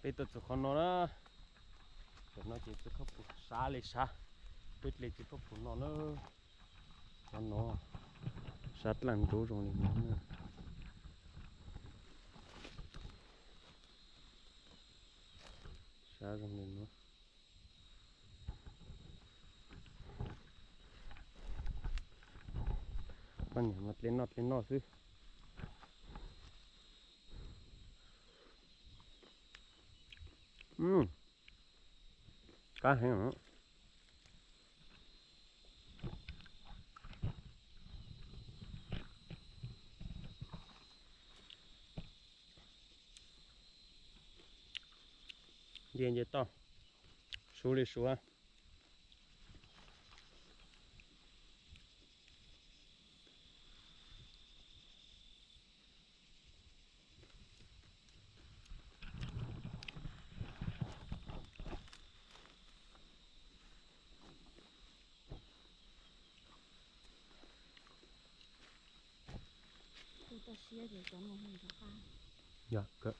Peb tuaj txog qhov no na, tam no ces txiv Paj Pum sab li sab, peb hle txiv Paj Pum no na, qhov no sab dlaaj ntub zoo li no na, sab zoo li no. Poj niam mas dle noj dle noj xwb. Qab heev. Nce nce toj, suv li suv. Yog kawg.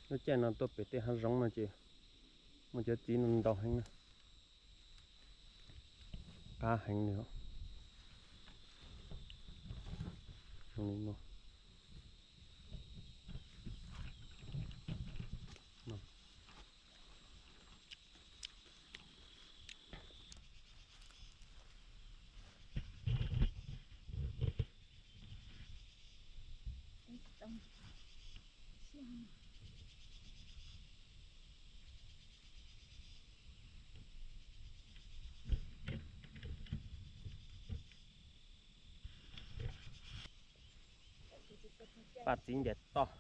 Lub caij no tuaj pem tej hav zoov no ces muaj cov txiv no ntau heev na. Qab heev li os. Zoo li no. Paj txiv ncaim toj.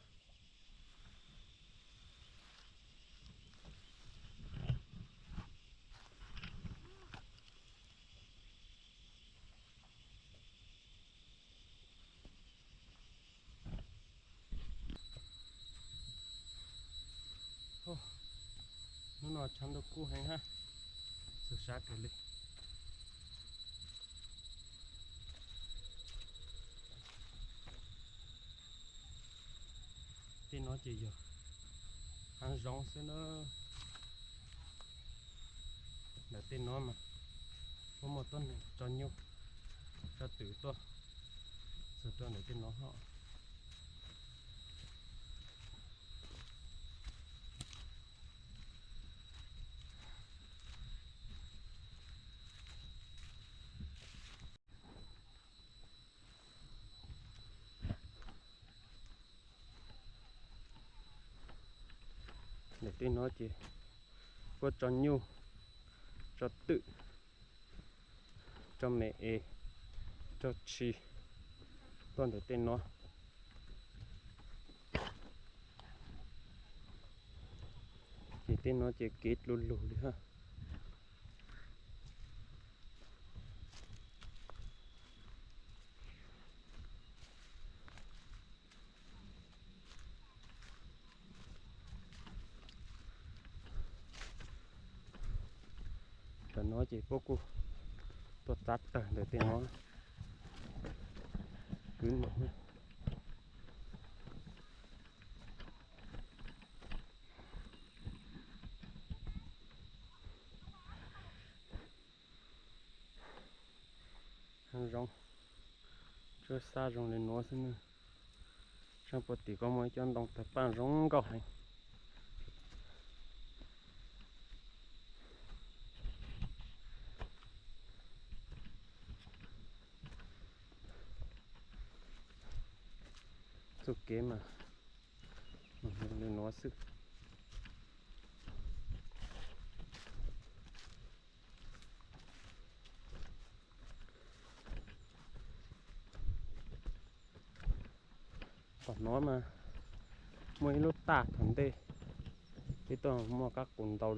Hnub no tshav ntuj kub heev hab, txog sab kawg li. Tej no ces yog hav zoov xwb na. Ntawm tej no mas muaj muaj tuab neeg tso nyuj tso twm tuaj, txog rau ntawm tej no hos. Ntawm tej no ces puab tso nyuj, tso twm, tso me es, tso tshis tuaj ntawm tej no. Ces tej no ces kev dlua lug li hab. Tam no ces puab kuj tuaj txav tawg ntawm tej no, kwv npaum. Hav zoov, tsuab xab zoo li nuav xwb na. Saab puag tim ko muaj ib cov ntoo tawg paaj zoo nkauj heev. Txuj kev mas li nuav xwb. Tom nuav mas muaj ib lub taj thaum ntej, peb tuaj muaj kab qus ntau.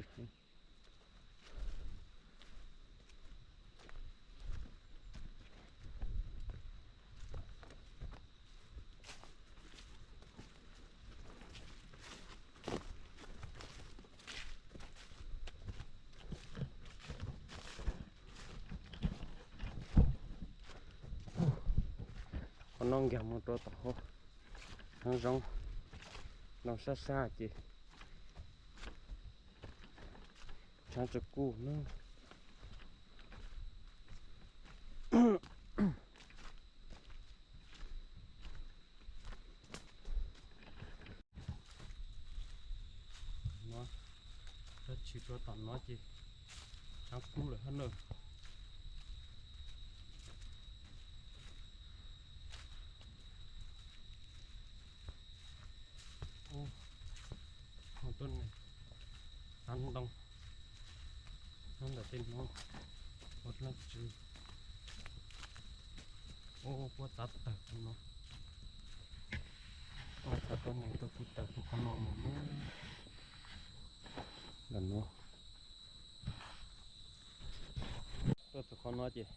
Qhov no nkag mus rau tom hauv, ntoo zoo, ntoo sab sab ces tshaav tsis kuj na. No, tshaav tshis rau tom no ces tshaav kub lawm hab na. Ub, tuaj ne, xav ntoo nyob ntawm tej no, ua leej twg. Ub, puab txav tawg no. Ua txav tau mus tau kuv tawm tus qhov no mus na. Ntawm no, tuaj txug qhov no ces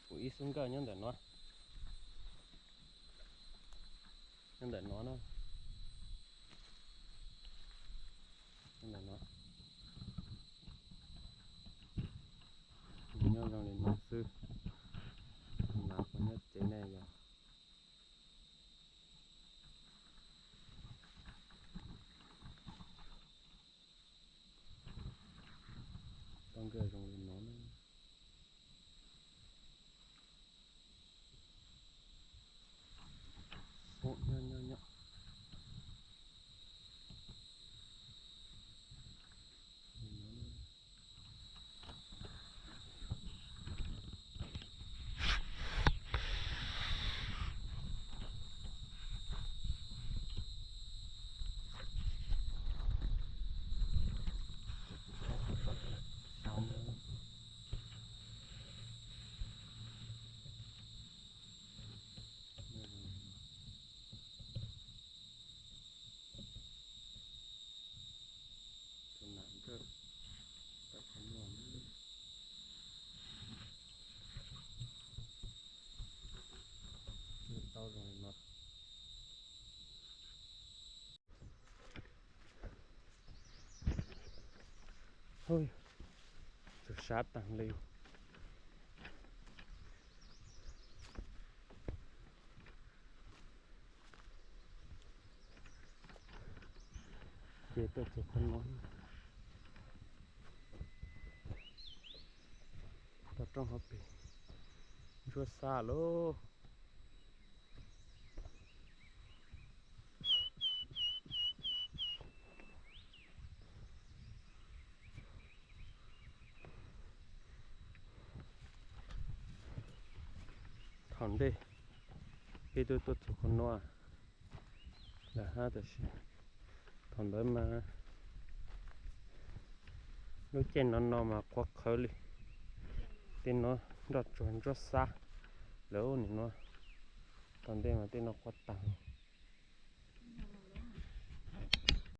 kuv ib xub nkawj nyob ntawm no, nyob ntawm no na, nyob ntawm no. Nws nyob zoo li no xwb, mas kuv nyob tsev ne yog tau nkawj zoo li no na. Ub, nyob nyob nyob. Tus nam nkawj tau qhov no, tau zoo li no. Hu, tsuas sab taag li. Ces tuaj txug qhov no, tau roob hauv pes ntsuab xab lauj. Thaum ntej peb twb tuaj txug qhov no lawm hab, tab sis thaum ntawd mas lub caij no no mas qhuav qhawv li. Tej no nroj tsuag ntsuab xab lawm ub, nim no thaum ntej mas tej no qhuav taag.